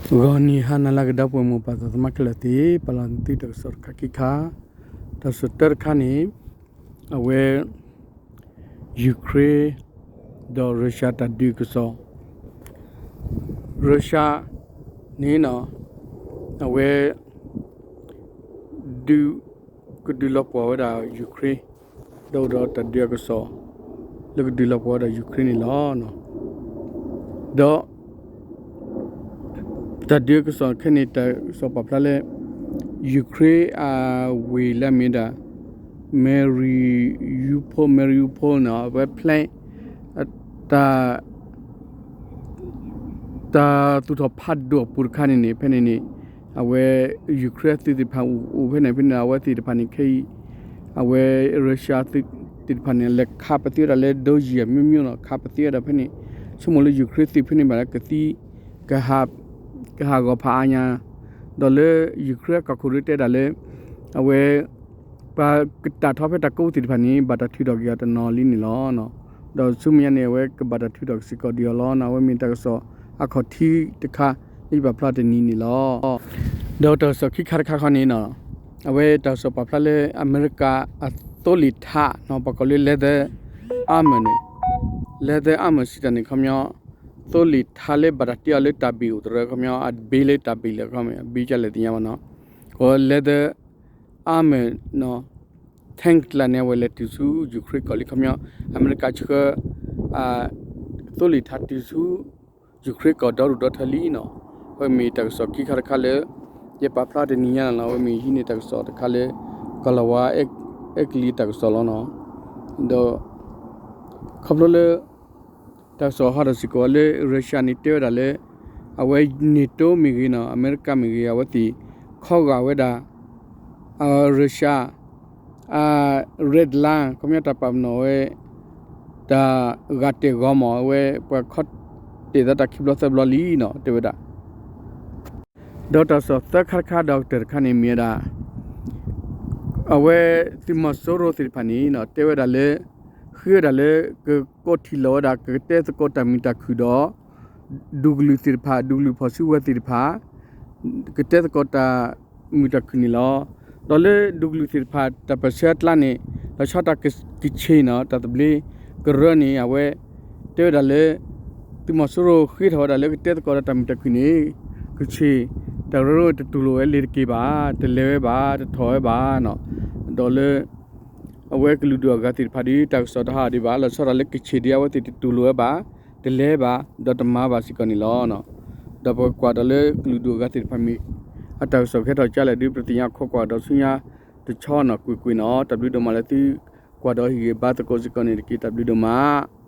ဂီၤနံၤဟါနၤလၢအဂ့ၤ ဒီပုၢ်ဝဲၢ်မိၢ်ပၢ်သးသမါခဲလၢာ်သ့ၣ်, ပာ်လီၤသုတၢ်ကစီၣ်တခါခံခါ, တၢ်ကစီၣ်တၢတခါန့ၣ်, အဝဲ ယူၤခရ့ၣ် ဒီးရၢၡါတၢ်ဒုးကစီၣ်, ရၢၡါန့ၣ် အဝဲ ဒုး ကဒုးလီၤပှီၢ်ဝဲဒၣ်ယူၤခရ့ၣ်, ဒီးအိၣ်ဒီးတၢ်ဒုးအကစီၣ် လၢကဒုးလီၤပှီၢ်ဝဲဒၣ်ယူၤခရ့ၣ်န့ၣ်လီၤ. ဒီး တၢ်ဒုးအကစီၣ်ခဲအံၤန့ၣ် တၢ်ကစီၣ်ပာ်ဖျါလၢ ယူၤခရ့ၣ်အဝ့ၢ်လၢအမ့ၢ်ဝဲဒၣ် Mariupol, Mariupol န့ၣ် အဝဲ plan တၢ် တၢ်သူၣ်ထီၣ်ဖးဒိၣ်အပူၤတခါန့ၣ်န့ၣ် ဖဲန့ၣ်န့ၣ် အဝဲ ယူၤခရ့ၣ်အသုးသ့ၣ်တဖၣ်အိၣ်ဖဲန့ၣ် ဖဲန့ၣ် အဝဲသ့ၣ်တဖၣ်န့ၣ်ခဲအံၤ အဝဲ ရၢၡါသုးသ့ၣ်တဖၣ်န့ၣ် လဲၤခးပသ့ဝဲဒၣ်လၢ ဒိယံၤ အမျိုးမျိုး န့ၣ် ခးပသ့ဝဲဒၣ်ဖဲန့ၣ် ဆိကမိၣ်လၢယူၤခရ့ၣ်သုးဖဲန့ၣ်ဘၣ်လၢကသံ ကဟးဂီၤဖးအါညါ, ဒီးလၢယူၤခရ့ၣ်အကီၢ်ခိၣ်ဒုးတဲဒၣ်လၢ အဝဲ ပှၤကတၢ်ထီၣ်ဖဲတၢ်ကိးသ့ၣ်တဖၣ်န့ၣ် ဘၣ်တၢ်ထုးထီၣ်က့ၤအီၤတနီၤလံန့ၣ်လီၤ. ဒီးဆူမဲာ်ညါန့ၣ် အဝဲကဘၣ်တၢ်ထုးထီၣ်စ့ၢ်ကီးဒံးအီၤလီၤန့ၣ် အဝဲမ့ၢ်တၢ်ကစီၣ်အခီၣ်ထံးတခါ လၢယပာ်ဖျါတနံၤန့ၣ်လီၤ. ဒီးတၢ်ကစီၣ်ခံခါတခါခီန့ၣ် အဝဲတၢ်ကစီၣ်ပာ်ဖျါလၢအမဲရကၤအသိလ့ၣ်ထါန့ၣ် ပှၤကိးလၢ Leather Armor န့ၣ် Leather Armor စံးတၢ်န့ၣ်ခီပညီ သိလ့ၣ်ထါလၢဘၣ်တၢ်တ့အီၤလၢတၢ်ဘ့ၣ်အိၣ်တရၢခီပညီ အဘ့ၣ်လၢတၢ်ဘ့ၣ်လၢခီပညီ အဘ့ၣ်ကလဲၣ်သ့ၣ်ညါဘၣ်န့ၣ် ကိး Leather Armor န့ၣ် tank ကျါန့ၣ် အဝဲလဲၤတုၤဆူယူၤခရ့ၣ်ကီၢ်လံခီပညီ အမဲရကၤဆှၢ သိလ့ၣ်ထါတုၤဆူ ယူၤခရ့ၣ်ကီၢ်ဒီဒူၣ်ဒီထၢလံန့ၣ် အဝဲမ့ၢ်တၢ်ကစီၣ်ခံခါတခါလၢ ယပာ်ဖျါတနံၤညါန့ၣ်လီၤ. အဝဲမ့ၢ်ဟံးန့ၢ်တၢ်ကစီၣ်တခါလၢ ကီၢ်လၤဝါ အဲကလံးတၢ်ကစီၣ်လီၤန့ၣ် ဒီး ခီဖျိလၢ တၢ်ကစီၣ်ဟးထီၣ်စ့ၢ်ကီးလၢ ရၢၡါန့ၣ်တဲဝဲဒၣ်လၢ အဝဲ NATO မ့ၢ်ဂ့ၤန့ၣ် အမဲရကၤမ့ၢ်ဂ့ၤ အဝဲသ့ၣ်ခီဂာ်ဝဲဒၣ် ရၢၡါ အ red line ခီပညီတၢ်ပာ်ပနီၣ်ဝဲ တၢ်ဂာ်တဲာ်ဂီၤမီၣ် အဝဲပှၤခီတဲာ်သးတၢ်ခံဘျီသၢဘျီလံန့ၣ် တဲဝဲဒၣ် ဒီးတၢ်ကစီၣ်သၢခါတခါဒီးကတၢၢ်တခါန့ၣ်မ့ၢ်ဝဲဒၣ် အဝဲသုးမီၤစိရိၤသ့ၣ်တဖၣ်န့ၣ် တဲဝဲဒၣ်လၢ ဃ့ဝဲဒၣ်လၢ ကကိးထံၣ်လိာ်ဝဲဒၣ် ကကတဲသကိးတၢ်မုာ်တၢ်ခုၣ်ဒီး ဒူၣ်ကလုာ်သ့ၣ်တဖၣ် ဒူၣ်ကလုာ်ဖီၣ်စုဝဲၤသ့ၣ်တဖၣ် ကတဲသကိးတၢ်မုာ်တၢ်ခုၣ်န့ၣ်လီၤ. ဒီးလၢဒူၣ်ကလုာ်သ့ၣ်တဖၣ် တၢ်ပၢၢ်ဆၢအကျါန့ၣ် လီၤဆီတၢ်ကဆ့ၣ်န့ၣ် တၢ်သဘျ့ကရၢန့ၣ် အဝဲ တဲဝဲဒၣ်လၢ သုးမီၤစိရိၤဃ့ထီၣ်ဝဲဒၣ်လၢကတဲသကိးဒီးတၢ်မုာ်တၢ်ခုၣ်န့ၣ် ကဆ့ၣ် တၢ်ရၢတတူၢ်လိာ်ဝဲလ့ၤတက့ၤဘၣ် တလဲၤဝဲဘၣ် တထီၣ်ဝဲဘၣ်န့ၣ် ဒီးလၢ အဝဲကလုာ်ဒူၣ်အဂၤသ့ၣ်တဖၣ်ဒီး တၢ်ကစီၣ်တဟးဂီၤဒံးဘၣ် လီၤဆီဒၣ်လၢကဆ့ၣ်ဒီးအဝဲသ့ၣ်တတူၢ်လိာ်ဝဲဘၣ် တလဲၤဘၣ် ဒီးတမၤဘၣ်စ့ၢ်ကီးန့ၣ်လီၤ. ဒီးပကကွၢ်ဒီးလၢကလုာ်ဒူၣ်အဂၤသ့ၣ်တဖၣ်မ့ၢ် အတၢ်ကစီၣ်ကဟဲထီၣ်ကလဲၣ်ဒီး ပသ့ၣ်ညါခိးကွၢ်ဒီးဆူညါတဆီန့ၣ် ကွ့ၢ်ကွ့ၢ်န့ၣ် တၢ်ဘျုးဒိၣ်မးလၢသုကွၢ်ဒီးဟ့ၣ်ဂံၢ်ဘါသကိးစ့ၢ်ကီးန့ၣ်တက့ၢ် တၢ်ဘျုးဒိၣ်မး.